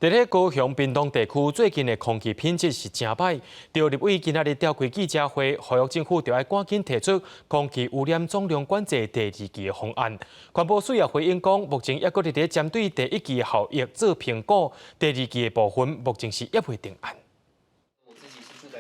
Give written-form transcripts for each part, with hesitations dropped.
佇咧高雄屏東地區最近的空氣品質是誠䆀。著立委今仔日召開記者會，呼籲政府著愛趕緊提出空氣污染總量管制第二期的方案。環保署也回應講，目前猶閣佇咧針對第一期效益做評估，第二期的部分目前是猶未定案。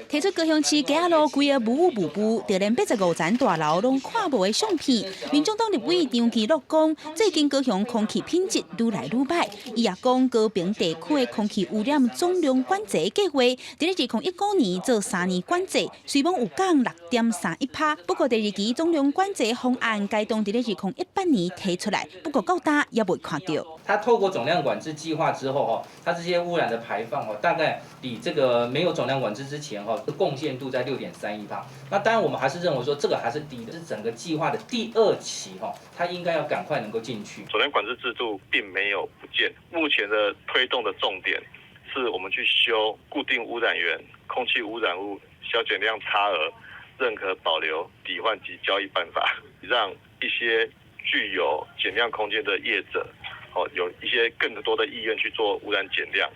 提出高雄市街仔路規个霧霧霧，就連85層大樓攏看無的相片。民眾黨立委張其祿講，最近高雄空氣品質愈來愈䆀。伊也講，高屏地區的空氣污染總量管制計劃，佇咧2015年做3年管制，雖罔有降6.31趴。不過第二期總量管制方案，該當佇咧2018年提出來，不過到今猶未看著。它透過總量管制計劃之後，它這些污染的排放，大概比這個沒有總量管制之前，貢獻度在6.31趴。那當然，我們還是認為說這個還是低的，是整個計劃的第二期，它應該要趕快能夠進去。總量管制制度並沒有不見，目前的推動的重點是我們去修固定污染源、空氣污染物削減量差額認可保留抵換及交易辦法，讓一些具有減量空間的業者，有一些更多的意願去做污染減量。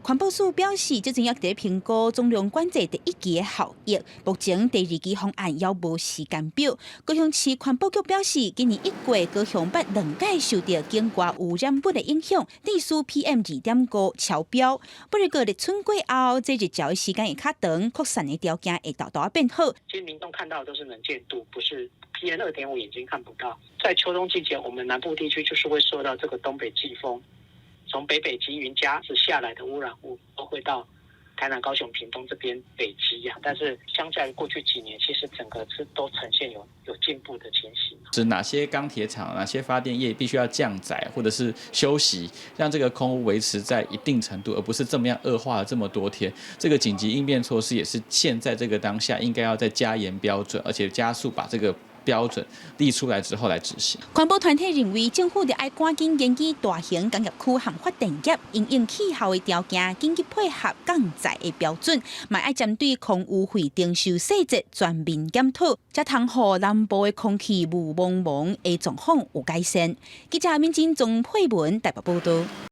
環保署表示，這陣猶佇評估總量管制第一期的效益，目前第二期方案猶無時間表。高雄市環保局表示，今年1月高雄捌兩擺受著境外污染物的影響，致使 PM 2.5超標。不過立春過後，這日照的時間會較長，擴散的條件會沓沓變好。其實民眾看到的都是能見度，不是 PM 2.5眼睛看不到。在秋冬季節，我們南部地區就是會受到這個東北季風。從北北基雲嘉是下來的污染物都會到台南、高雄、屏東這邊累積呀，但是相較於過去幾年，其實整個是都呈現有進步的情形。是哪些鋼鐵廠、哪些發電業必須要降載或者是休息，讓這個空污維持在一定程度，而不是這麼樣惡化了這麼多天。這個緊急應變措施也是現在這個當下應該要再加嚴標準，而且加速把這個標準立出來之後來執行。環保團體認為，政府著愛趕緊研究大型工業區和發電業因應氣候的條件，緊急配合降載的標準，嘛愛針對空污費徵收細節全面檢討，才通予南部的空氣霧濛濛的狀況有改善。記者敏珍、鍾佩文台北報導。